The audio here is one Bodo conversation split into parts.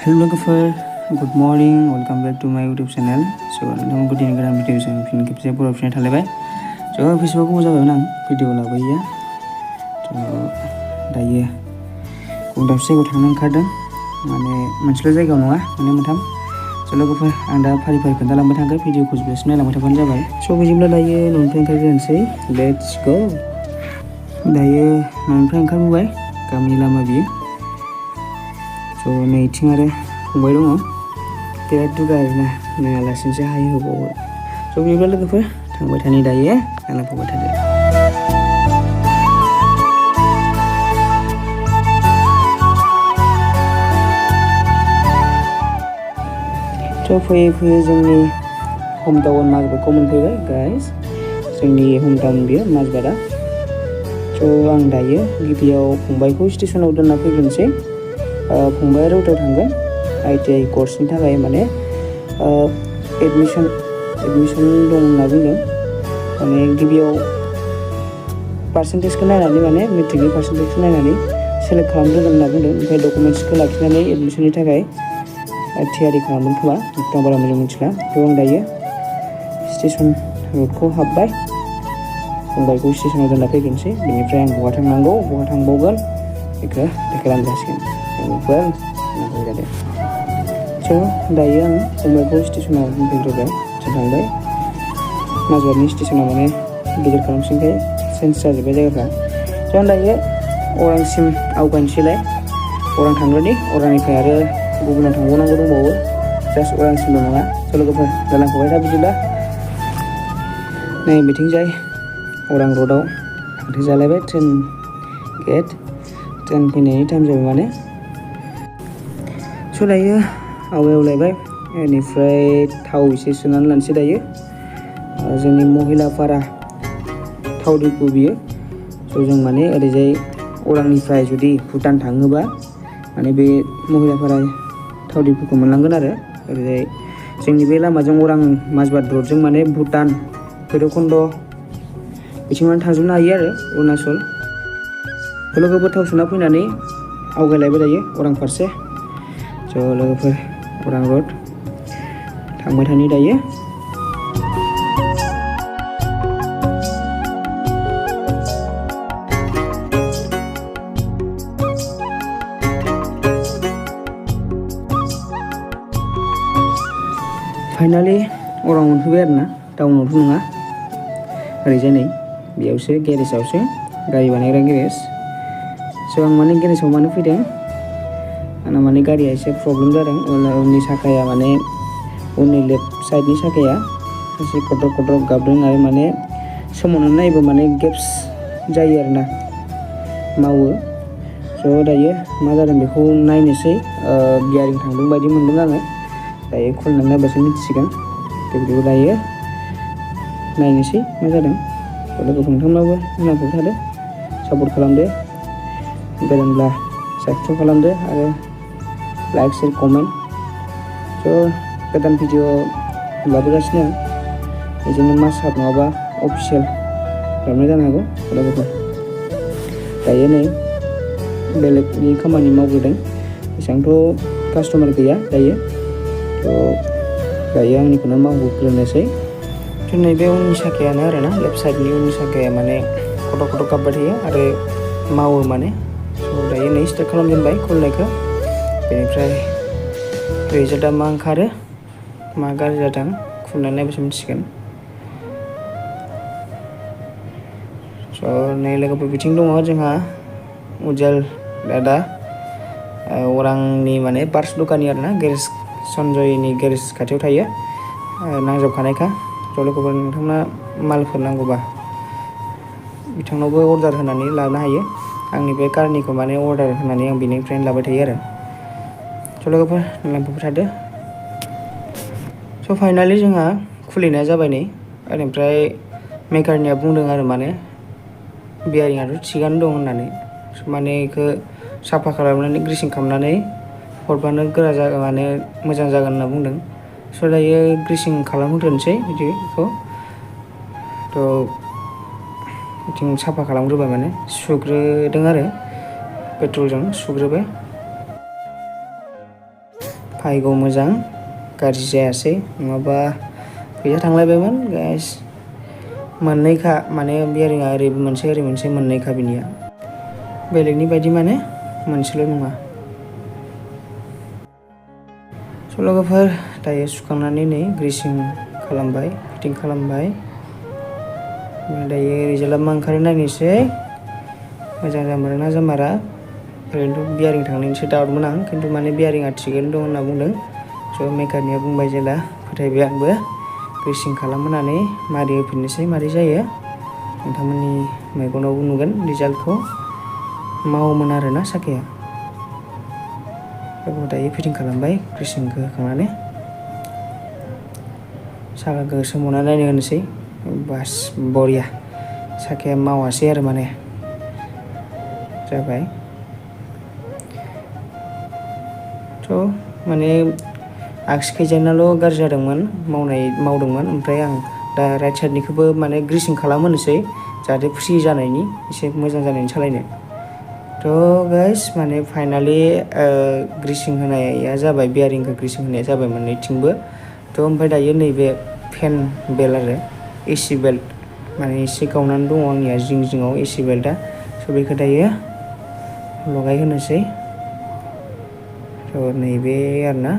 Hello लोगोफोर, good morning, welcome back to my YouTube channel. नोंथांमोनखौ दिनै गोदान भिडिअजों फिन खेबसे बरायफिननाय थालायबाय। फेसबुकाव गोबाव जाबायमोन आं भिडिअ लाबोयैया। दायो गुबुन दाबसे जायगायाव थांनो ओंखारदों, माने मोनसेल' जायगायाव नङा, मोनथाम। लोगोफोर, आं दा फारि फारि खोन्थालांबाय थागोन, भिडिअखौ जोबजासिम नायलांबाय थाबानो जाबाय। बिदिब्ला दायो न'निफ्राय ओंखारग्रोनोसै, लेट्स गो। दायो न'निफ्राय ओंखारबोबाय, गामिनि लामा बियो। नैथिं आरो फंबाय दङ, बिराद दुगा आरोना, नायालासिनोसो हाय होबावो। बिदिब्ला लोगोफोर, थांबाय थानि दायो, नायलांफाबाय थादो। फैयै फैयै जोंनि हम टाउन माजबादखौ मोनफैबाय गाइस। जोंनि हम टाउन बियो माजबादा। आं दायो गिबियाव फंबायखौ स्टेसनाव दोनना फैग्रोनोसै। फंबाया रौतायाव थांगोन ITI कर्सनि थाखाय, माने एडमिसन दं होनना बुंदों। माने गिबियाव पार्सेन्टेजखौ नायनानै, माने मेट्रिकनि पार्सेन्टेजखौ नायनानै सेलेक्ट खालामग्रोगोन होनना बुंदों। ओमफ्राय डकुमेन्ट्सखौ लाखिनानै एडमिसननि थाखाय थियारि खालामगोन खोमा, आं बारा मोजां मिथिला। आं दायो स्टेसन रडखौ हाबबाय, फंबायखौ स्टेसनाव दोनना फैग्रोनोसै। बेनिफ्राय आं बहा थांनांगौ, बहा थांबावगोन, बेखौ देखायलांनो जासिगोन। दायो आं फंबायखौ स्टेसनाव दोनफैग्रोबाय, थांबाय। माजबादनि स्टेसनाव माने गिदिर खालामसिनखाय चेन्ज जाजोब्बाय जायगाफ्रा। आं दायो अरांसिम आवगायनोसैलाय। अरां थांग्रोनि, अरांनिफ्राय आरो गुबुनाव थांबावनांगौ दंबावो, जास्ट अरांसिमल' नङा। लोगोफोर, जालांखाबाय था बिदिब्ला। नै बिथिंजाय अरां रडआव हाथाय ट्रेन गेट, ट्रेन फैनायनि टाइम जाबाय माने। दायो आवगायलायबाय, बेनिफ्राय थाव एसे सोनानै लानोसै दायो। जोंनि महिलापारा थाव डिपु बियो। जों माने ओरैजाय अरांनिफ्राय जुदि भुटान थाङोबा, माने बे महिलापारा थाव डिपुखौ मोनलांगोन आरो। ओरैजाय जोंनि बे लामाजों अरां माजबाद रडजों माने भुटान, भैरबकुन्द बिथिं माने थांजोबनो हायो आरो, अरुणाचल। लोगोफोर, थाव सोना फैनानै आवगायलायबाय दायो अरां फारसे। लोगोफोर, अरां रड थांबाय थानि दायो। फाइनालि अरां मोनफैबाय आरोना, टाउनावथ' नङा, ओरैजाय नै बेयावसो, गेरेजावसो, गारि बानायग्रा गेरेज। आं माने गेरेजाव मानो फैदों, आंना माने गारिया एसे प्रब्लेम जादों। उननि साखाया, माने उननि लेफ्ट साइडनि साखाया एसे कटर गाबदों आरो माने सोमावनानै नायोबा माने गेप्स जायो आरोना, मावो। दायो मा जादों बेखौ नायनोसै। बियारिं थांदों बायदि मोनदों आङो। दायो खुलिनानै नायबासो मिथिसिगोन। बिदिबो दायो नायनोसै मा जादों। लोगोफोर, नोंथांमोनाबो नायफाबाय थादो, सापर्ट खालामदो, गोदानब्ला साबस्क्राइब खालामदो आरो लाइक, शेयार, कमेन्ट। गोदान भिडिअ लाबोगासिनो आं, बेजोंनो मासाप नङाबा अफिसियेल खालामनाय जानो हागौ। लोगोफोर, दायो नै बेलेगनि खामानि मावग्रोदों, एसेबांथ' कास्टमार गैया दायो। दायो आंनिखौनो मावग्रोनोसै। नैबे उननि साखायानो आरोना, लेफ्ट साइडनि उननि साखाया माने कट' गाबबाय थायो आरो मावो माने। दायो नै स्टार्ट खालामजेनबाय खुलिनायखौ। बेनिफ्राय रिजाल्टआ मा ओंखारो, मा गाज्रि जादों, खुलिनानै नायबासो मिथिसिगोन। नै लोगोफोर, बिथिं दङ जोंहा उज्जवल दादा, अरांनि माने पार्ट्स दखानि आरोना, गेरेज सनजयनि गेरेज खाथियाव थायो, नांजाबखानायखा। लोगोफोर, नोंथांना मालफोर नांगौबा बिथांनावबो अर्डार होनानै लानो हायो। आंनि बे कारनिखौ माने अर्डार होनानै आं बेनिफ्रायनो लाबाय थायो आरो। लोगोफोर, नायलांफाबाय थादो। फाइनालि जोंहा खुलिनाया जाबाय नै। ओमफ्राय मेकारनिया बुंदों आरो माने बियारिंआथ' थिगानो दं होननानै, माने बेखौ साफा खालामनानै ग्रिसिं खालामनानै हरबानो गोरा जागोन, माने मोजां जागोन होनना बुंदों। दायो ग्रिसिं खालामहोग्रोनोसै बिदिखौ। बिथिं साफा खालामग्रोबाय, माने सुग्रोदों आरो पेट्रलजों सुग्रोबाय। भाग्य मोजां गाज्रि जायासै नङाबा फैसा थांलायबायमोन गाइस मोननैखा माने बियारिंआ ओरै मोनसे मोननैखा बिनिया बेलेगनि बायदि माने मोनसेल' नङा लोगोफोर दायो सुखांनानै नै ग्रिसिं खालामबाय फिटिं खालामबाय दायो रिजाल्टआ मा ओंखारो नायनोसै मोजां जामारोना जामारा ओरैनोथ' बियारिं थांनायनिसो डाउटमोन आं खिन्थु माने बियारिंआ थिगैनो दं होनना बुंदों स' मेकारनिया बुंबाय जेला फोथायबाय आंबो ग्रिसिं खालामहोनानै मारै होफिननोसै मारै जायो नोंथांमोननि मेगनावबो नुगोन रिजाल्टखौ मावोमोन आरोना साखाया दायो फिटिं खालामबाय ग्रिसिंखौ होखांनानै साखाखौ सोमावना नायनो होनोसै बास बरिया साखाया मावासै आरो माने जाबाय थ' माने आगसिखैजानाल' गाज्रि जादोंमोन मावदोंमोन ओमफ्राय आं दा राइट साइडनिखौबो माने ग्रिसिं खालामहोनोसै जाहाथे फ्रि जानायनि एसे मोजां जानायनि सालायनो थ' गाइस माने फाइनालि ग्रिसिं होनाया जाबाय बियारिंखौ ग्रिसिं होनाया जाबाय मोननैथिंबो थ' ओमफ्राय दायो नैबे फेन बेल्ट आरो एसि बेल्ट माने एसे गावनानै दङ आंनिया जिङाव एसि बेल्टआ स' बेखौ दायो लगायहोनोसै थ' नैबे आरोना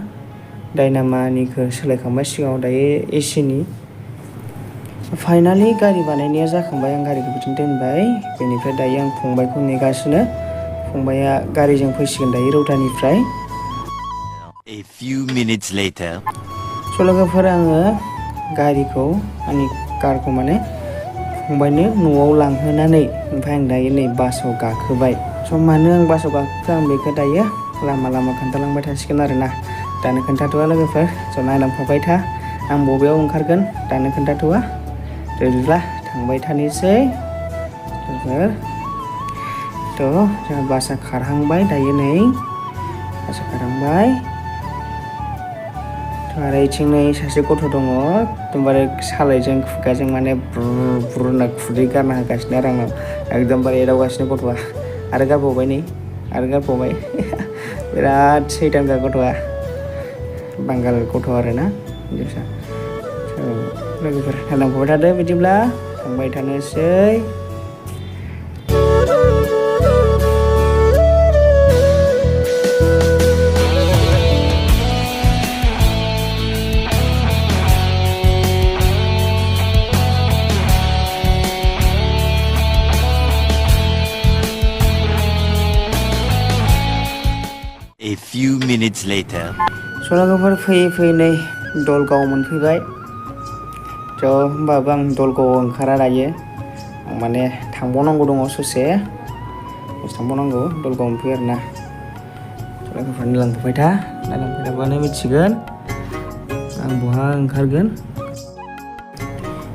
डायनामानिखौ सोलायखांबाय सिगाङाव दायो एसिनि फाइनालि गारि बानायनाया जाखांबाय आं गारिखौ बिदिनो दोनबाय बेनिफ्राय दायो आं फंबायखौ नेगासिनो फंबाया गारिजों फैसिगोन दायो रौतानिफ्राय A few minutes later स' लोगोफोर आङो गारिखौ आंनि कारखौ माने फंबायनो न'आव लांहोनानै ओमफ्राय आं दायो नै बासाव गाखोबाय स' मानो आं बासाव गाखोखो आं बेखौ दायो लामा खोन्थालांबाय थासिगोन आरोना दानो खोन्थाथ'वा लोगोफोर स' नायलांफाबाय था आं बबेयाव ओंखारगोन दानो खोन्थाथ'वा बिदिब्ला थांबाय थानोसै लोगोफोर थ' जोंहा बासआ खारहांबाय दायो नै बासआ खारहांबाय आरो इथिं नै सासे गथ' दङ एकदमबारे सालायजों खुगाजों माने बुर बुरना खुदै गारना होगासिनो आरो आंनाव एकदमबारे एदावगासिनो गथ'आ आरो गारबावबाय नै आरो गारबावबाय बिराद सैथानखा गथ'आ बांगाल गथ' आरोना हिन्जावसा लोगोफोर नायलांफाबाय थादो बिदिब्ला थांबाय थानोसै A few minutes later लोगोफोर फैयै नै दलगाव मोनफैबाय थ' होमबाबो आं दलगाव ओंखारा दायो आं माने थांबावनांगौ दङ ससे थांबावनांगौ दलगाव मोनफैयो आरोना लोगोफोर नायलांफाबाय थाबानो मिथिगोन आं बहा ओंखारगोन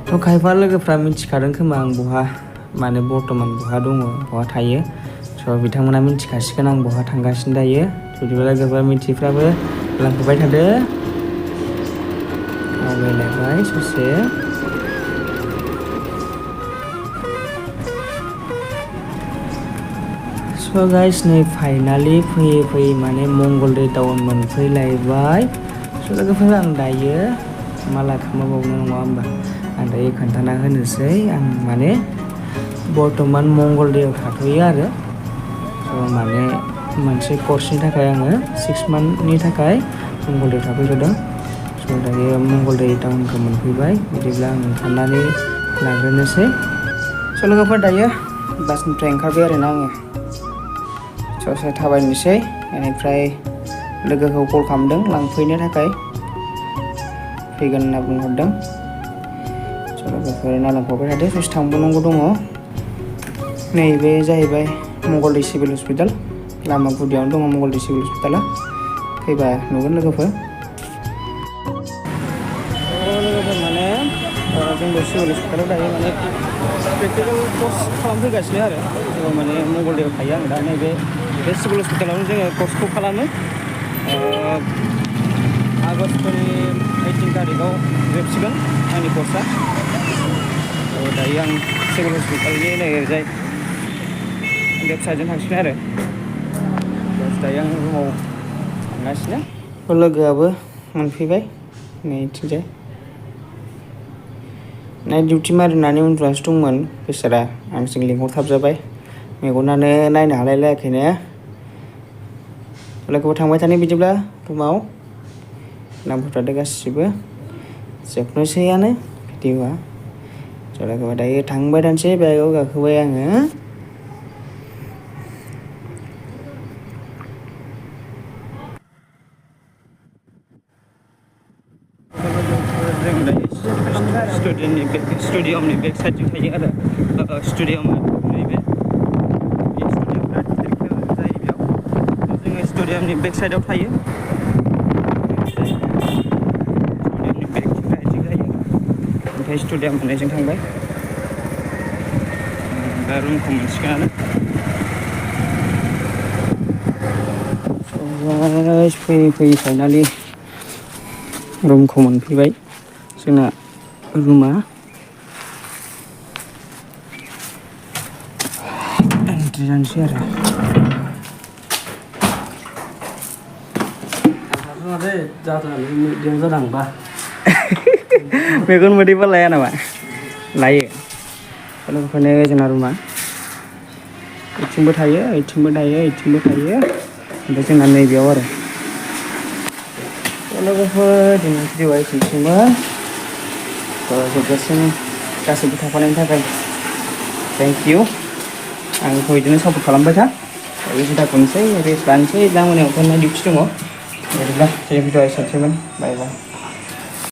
थ' खायफा लोगोफ्रा मिथिखादों खोमा आं बहा माने बर्थमान बहा दङ बहा थायो स' बिथांमोना मिथिखासिगोन आं बहा थांगासिनो दायो बिदिब्ला लोगोफ्रा मिथिफ्राबो लांफाबाय थादो आवगायलायबाय ससे स' गाइस नै फाइनालि फैयै माने मंगलदै टाउन मोनफैलायबाय स' लोगोफोर आं दायो माला खालामबावनो नङा होमबा आं दायो खोन्थाना होनोसै आं माने बर्थमान मंगलदैयाव थाथ'यो आरो माने मोनसे कर्सनि थाखाय आङो 6 मान्थनि थाखाय मंगलदैयाव थाफैग्रोदों स' दायो मंगलदै टाउनखौ मोनफैबाय बिदिब्ला आं ओंखारनानै लाग्रोनोसै स' लोगोफोर दायो बासनिफ्राय ओंखारबाय आरोना आङो ससे थाबायनोसै बेनिफ्राय लोगोखौ कल खालामदों लांफैनो थाखाय फैगोन होनना बुंहरदों स' लोगोफोर नायलांफाबाय थादो ससे थांबावनांगौ दङ नैबे जाहैबाय मंगलदै सिभिल हस्पिटाल लामा गुदियावनो दङ मंगलदै सिभिल हस्पिटाला फैबा नुगोन लोगोफोर माने जोंबो सिभिल हस्पिटालाव दायो माने प्रेक्टिकेल कर्स खालामफैगासिनो आरो जोङो माने मंगलदैयाव थायो आं दा नैबे सिभिल हस्पिटालावनो जोङो कर्सखौ खालामो आगष्टनि 18 तारिखआव जोबसिगोन आंनि कर्सआ दायो आं सिभिल हस्पिटालनि ओरैजाय लेफ्ट साइडजों थांसिगोन आरो दायो आं रुमाव थांगासिनो लोगोआबो मोनफैबाय नै इथिंजाय नाइट डिउटि मारिनानै उन्दुनासो दंमोन बेसारा आंजों लिंहरथाबजाबाय मेगनानो नायनो हालायलायाखैनो लोगोबो थांबाय थानाय बिदिब्ला रुमाव नामफोराथ' गासिबो जोबनोसैयानो भिडिअ'आ लोगोबा दायो थांबाय थानोसै बेगाव गाखोबाय आङो स्टुडियामनि बेक साइडजों थायो आरो स्टुडियामा नैबे स्टुडियामफ्रा जायो बेयाव जोङो स्टुडियामनि बेक साइडआव थायो स्टुडियामनि बेक साइडजों जायो ओमफ्राय स्टुडियाम मोननायजों थांबाय दा रुमखौ मोनसिगोनानो फैयै फाइनालि रुमखौ मोनफैबाय जोंना रुमा एन्ट्रि जानोसै आरो मेगन मोदैबा लाया नामा लायो लोगोफोरनो जोंना रुमा ओइथिंबो थायो ओइथिंबो थायो ओइथिंबो थायो ओमफ्राय जोंना नैबेयाव आरो लोगोफोर जोंना भिडिअ'आ एसेनोसैमोन जोबजासिम गासैबो थाफानायनि थाखाय थेंक इउ आंखौ बिदिनो सापर्ट खालामबाय था दायो जुदा खनसै रेस्ट लानोसै दा मोनायावथ' नाइट डिउटि दङ बिदिब्ला भिडिअ'आ एसेनोसैमोन बाय बाय